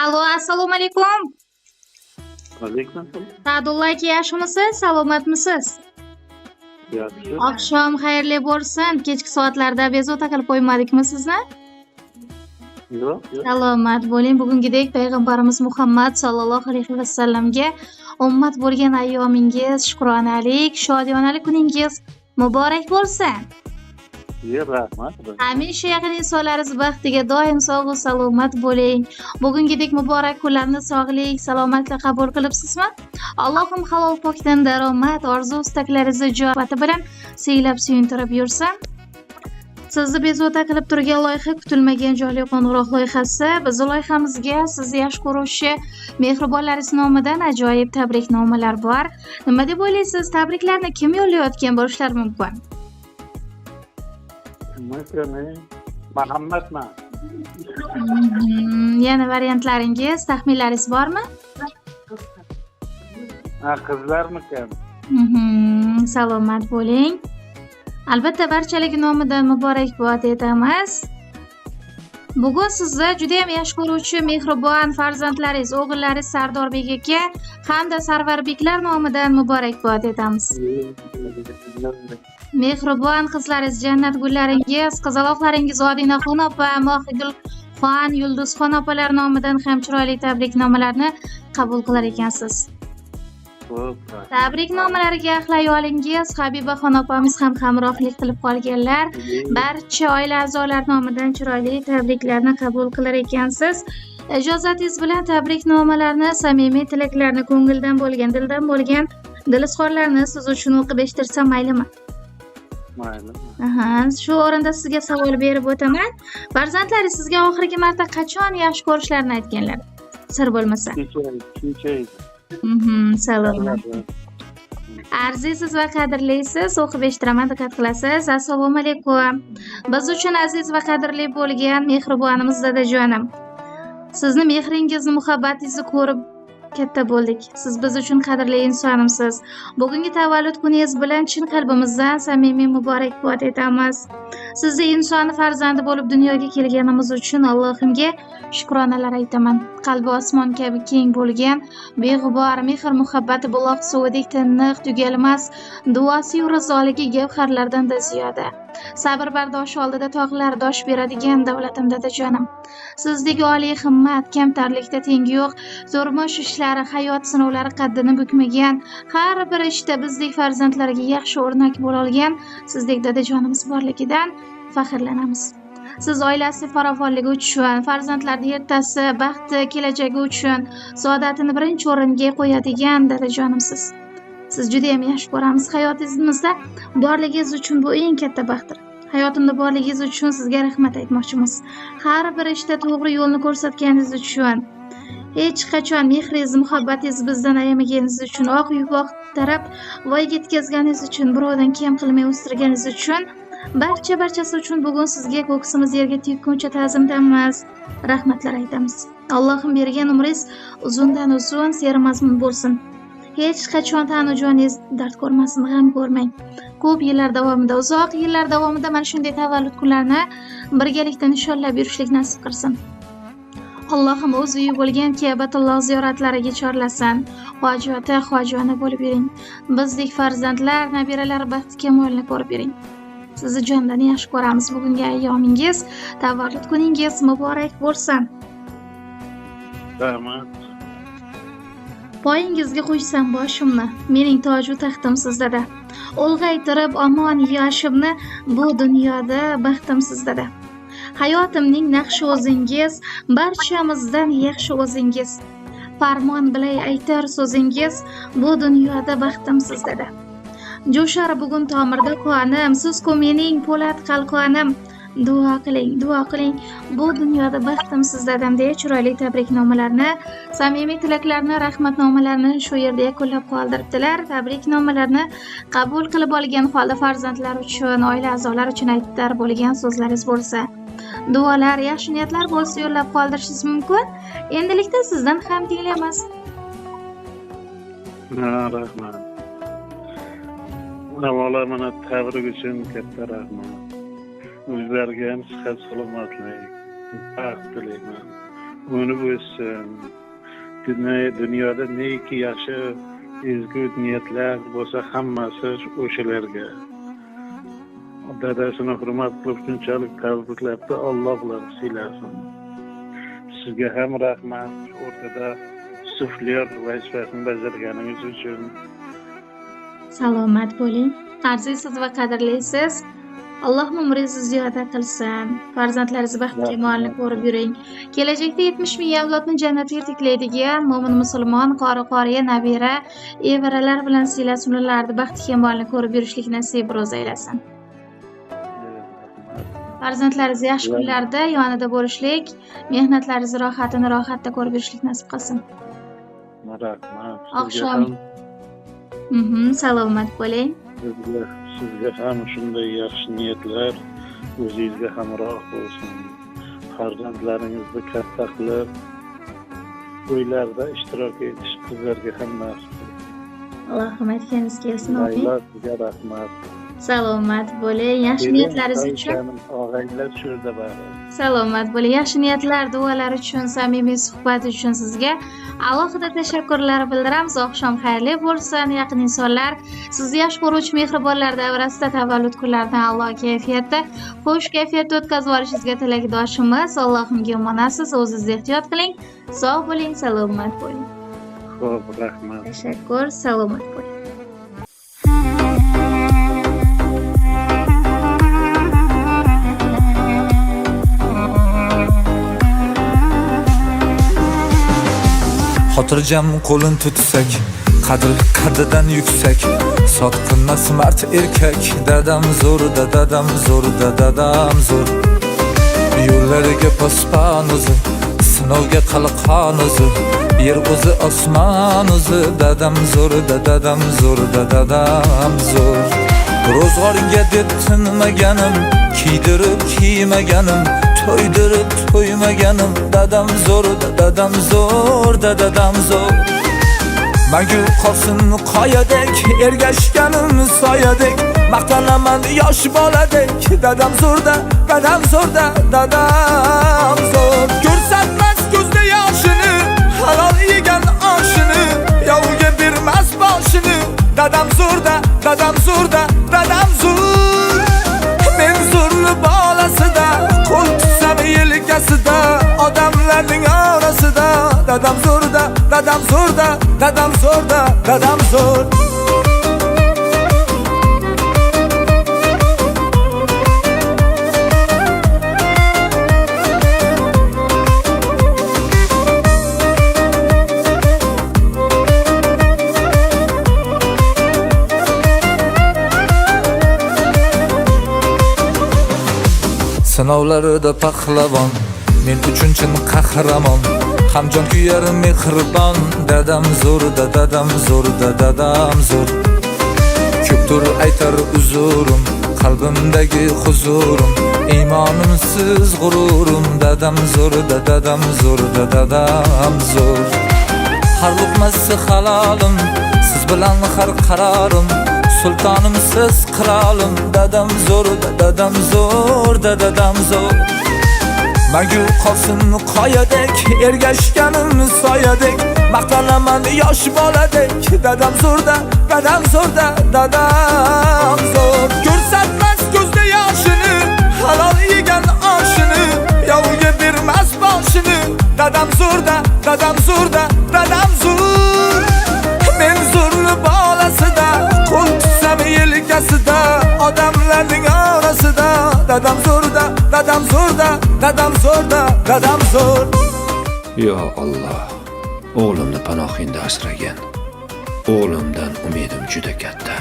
Alo, assalomu alaykum. Alaykum assalom. Sa'dulla aka, yaxshimisiz, salomatmisiz? Yaxshi. Oqshom xayrli bo'lsin. Kechki soatlarda bezovta qilib qo'ymadikmi sizni? Yo'q, yo'q. Salomat bo'ling. Bugungidek payg'ambarimiz Muhammad sollallohu alayhi vasallamga ummat bo'lgan ayyomingiz, shukronalik, shodiyonalik kuningiz muborak bo'lsin. Yo'q, rahmat. Hamisha yaqin insonlaringiz baxtiga doim sog' salomat bo'ling. Bugungidek muborak kunlarni sog'lik, salomatlik qabul qilibsizmi? Allohim halol pokdan daromad, orzu istaklaringizni ijobati bilan siylab suyuntirib yursin. Sizni bezovta qilib turgan loyiha kutilmagan jonli qo'ng'iroq loyihasi. Bizni loyihamizga sizni yaxshi ko'ruvchi mehribonlaringiz nomidan ajoyib tabriknomalar bor. Nima deb o'ylaysiz, tabriklarni kim yo'llayotgan bo'lishlari mumkin? Kimni? Muhammadmi? Yana variantlaringiz, taxminlaringiz bormi? Ha, qizlarmikan? Salomat bo'ling. Albatta, barchaligi nomidan muborakbod etamiz. Bugun sizni juda ham yaxshi ko'ruvchi mehribon farzandlaringiz, o'g'illaringiz Sardorbek aka hamda Sarvarbeklar nomidan muborakbod etamiz. Mehribon qizlaringiz, jannat gullaringiz, qizaloqlaringiz Odinaxon opa, Mohigulxon, Yulduzxon opalar nomidan ham chiroyli tabriknomalarni qabul qilar ekansiz. Xo'p, rahmat. Tabriknomalariga ahli ayolingiz Habibaxon opamiz ham hamrohlik qilib qolganlar. Barcha oila a'zolari nomidan chiroyli tabriklarni qabul qilar ekansiz. Ijozatingiz bilan tabriknomalarni, samimiy tilaklarni, ko'ngildan bo'lgan, dildan bo'lgan dil izhorlarni siz uchun o'qib eshittirsam maylimi? Mayli. Aha, shu o'rinda sizga savol berib o'taman. Farzandlaringiz sizga oxirgi marta qachon yaxshi ko'rishlarini aytganlar? Sir bo'lmasa. Kecha, kecha edi. Salomat. Arziysiz va qadrlisiz, o'qib eshittiraman, diqqat qilasiz. Assalomu alaykum. Biz uchun aziz va qadrli bo'lgan mehribonimiz dadajonim. Sizni mehringizni, muhabbatingizni ko'rib katta bo'ldik. Siz biz uchun qadrli insonimsiz. Bugungi tavallud kuningiz bilan chin qalbimizdan samimiy muborakbod etamiz. Sizni insoni farzandi bo'lib dunyoga kelganimiz uchun Allohimga shukronalar aytaman. Qalbi osmon kabi keng bo'lgan, beg'ubor mehr muhabbati buloq suvidek tiniq, tugalmas, duosi rizoligi gavharlardan-da ziyoda. Sabr bardoshi oldida tog'lar dosh beradigan davlatim dadajonim. Sizdek oliy himmat, kamtarlikda tengi yo'q, turmush ishlari, hayot sinovlari qaddini bukmagan, har bir ishda bizdek farzandlarga yaxshi o'rnak bo'la olgan sizdek dadajonimiz borligidan faxrlanamiz. Siz oilasi farovonligi uchun, farzandlarning ertasi, baxti, kelajagi uchun saodatini birinchi o'ringa qo'yadigan dadajonimsiz. Siz juda ham yaxshi ko'ramiz. Hayotingizda borligingiz uchun bu eng katta baxtdir. Hayotimda borligingiz uchun sizga rahmat aytmoqchimiz. Har bir ishda to'g'ri yo'lni ko'rsatganingiz uchun, hech qachon mehringiz, muhabbatingiz bizdan ayamaganingiz uchun, oq yuvoq tarab voyaga yetkazganingiz uchun, birovdan kam qilmay o'stirganingiz uchun, barcha barchasi uchun bugun sizga ko'ksimiz yerga tekkuncha ta'zimdamiz, rahmatlar aytamiz. Allohim bergan umringiz uzundan uzun, serimazmun bo'lsin. Hech qachon tanu joningiz dard ko'rmasin, g'am ko'rmang. Ko'p yillar davomida, uzoq yillar davomida mana shunday tavallud kunlarini birgalikda nishonlab yurishlik nasib qilsin. Allohim o'z uyi bo'lgan Ka'batulloh ziyoratlariga chorlasin. Hojati hojona bo'lib yuring. Bizdek farzandlar, nabiralar baxti kamolini ko'rib yuring. Sizni jondan yaxshi ko'ramiz. Bugungi ayyomingiz, tavallud kuningiz muborak bo'lsin. Rahmat. Poyingizga qo'ysam boshimni, mening toju taxtim sizdada. Ulg'aytirib omon yoshimni, bu dunyoda baxtim sizdada. Hayotimning naqshi o'zingiz, barchamizdan yaxshi o'zingiz. Farmon bilay aytar so'zingiz, bu dunyoda baxtim sizdada. Jo'shar bugun tomirda qonim, siz-ku mening po'lat qalqonim. Duo qiling, duo qiling, bu dunyoda baxtim sizdadam deya chiroyli tabriknomalarni, samimiy tilaklarni, rahmatnomalarni shu yerda yakunlab qoldiribdilar. Tabriknomalarni qabul qilib olgan holda farzandlar uchun, oila a'zolari uchun aytar bo'lgan so'zlaringiz bo'lsa, duolar, yaxshi niyatlar bo'lsa yo'llab qoldirishingiz mumkin. Endilikda sizdan ham tinglaymiz. Ha, rahmat. Avvalo mana tabrik uchun katta rahmat. O'zlariga ham sihat, salomatlik, baxt tilayman. Unib o'ssin. Dunyoda neki yaxshi ezgu niyatlar bo'lsa hammasi o'shalarga. Dadasini hurmat qilib shunchalik tabriklabdi, Alloh ularni siylasin. Sizga ham rahmat, o'rtada suflyor vazifasini bajarganingiz uchun. Salomat bo'ling. Arziysiz va qadrlisiz. Alloh umringizni ziyoda qilsin. Farzandlaringiz baxt kamolini ko'rib yuring. Kelajakda 70 ming avlodni jannatga yetaklaydigan mo'min musulmon, qori-qoriya, nabira, evaralar bilan siylasin, ularni baxt kamolini ko'rib yurishlik nasib ro'za aylasin. Farzandlaringiz yaxshi kunlarda yonida bo'lishlik, mehnatlaringiz rohatini rohatda ko'rib yurishlik nasib qilsin. Rahmat. Oqshom. Salomat bo'ling. Sizga ham shunday yaxshi niyatlar o'zingizga hamroh bo'lsin. Farzandlaringizni katta qilib, to'ylarda ishtirok etish sizlarga ham nasib qilsin. Allohim aytganingiz kelsin. Amin. Sizga rahmat. Salomat bo'ling. Yaxshi niyatlaringiz uchun. Og'aynilar shu yerda bari. Salomat bo'ling. Yaxshi niyatlar, duolar uchun, samimiy suhbat uchun sizga alohida tashakkurlar bildiramiz. Oqshom xayrli bo'lsin. Yaqin insonlar, sizni yaxshi ko'ruvchi mehribonlar davrasida tavallud kunlaridan Alloh kayfiyatda, xush kayfiyatda o'tkazib olishingizga tilakdoshimiz. Allohimga omonatsiz, o'zingizni ehtiyot qiling. Sog' bo'ling, salomat bo'ling. Xo'p, rahmat. Tashakkur, salomat bo'ling. Xotirjam qo'lin tutsak, qadr qadridan yuksak, sotqinmas mard erkak. Dadam zo'rda, dadam zo'rda, dadam zo'r. Yo'llariga posbon o'zi, sinovga qalqon o'zi, yer o'zi, osmon o'zi. Dadam zo'rda, dadam zo'rda, dadam zo'r. Ro'zg'orga deb tinmaganim, kiydirib kiymaganim, to'ydirib to'ymaganim. Dadam zo'rda, dadam zo'rda, dadam zo'r. Mangu qolsin qoyadek, ergashganim soyadek, maqtanaman yosh boladek. Dadam zo'rda, dadam zo'rda, dadam zo'r. Ko'rsatmas ko'zda yoshini, halol yegan oshini, yovga bermas boshini. Dadam zo'rda, dadam zo'rda, dadam zo'r. Men zo'rli bolasida, qo'l tutsam yelkasida, odamlarning orasida. Dadam zo'rda, dadam zo'rda, dadam zo'rda, dadam zo'r. Sinovlarda pahlavon, men uchun chin qahramon, ham jon kuyar mehribon. Dadam zo'rda, dadam zo'rda, dadam zo'r. Ko'pdur aytar uzurim, qalbimdagi huzurim, iymonimsiz g'ururim. Dadam zo'rda, dadam zo'rda, dadam zo'r. Har luqmasi halolim, siz bilan har qarorim, sultonim siz qirolim. Dadam zo'rda, dadam zo'rda, dadam zo'r. Mangu qolsin qoyadek, ergashganim soyadek, maqtanaman yosh boladek. Dadam zo'rda, dadam zo'rda, dadam zo'r. Ko'rsatmas ko'zda yoshini, halol yegan oshini, yovga bermas boshini. Dadam zo'rda, dadam zo'rda, dadam zo'r. Men zo'rli bolasida, qo'l tutsam yelkasida, odamlarning orasida. Dadam zo'rda, dadam zo'rda, dadam zo'rda, dadam zo'r. Yo Alloh, o'g'limni panohingda asragin. O'g'limdan umidim juda katta.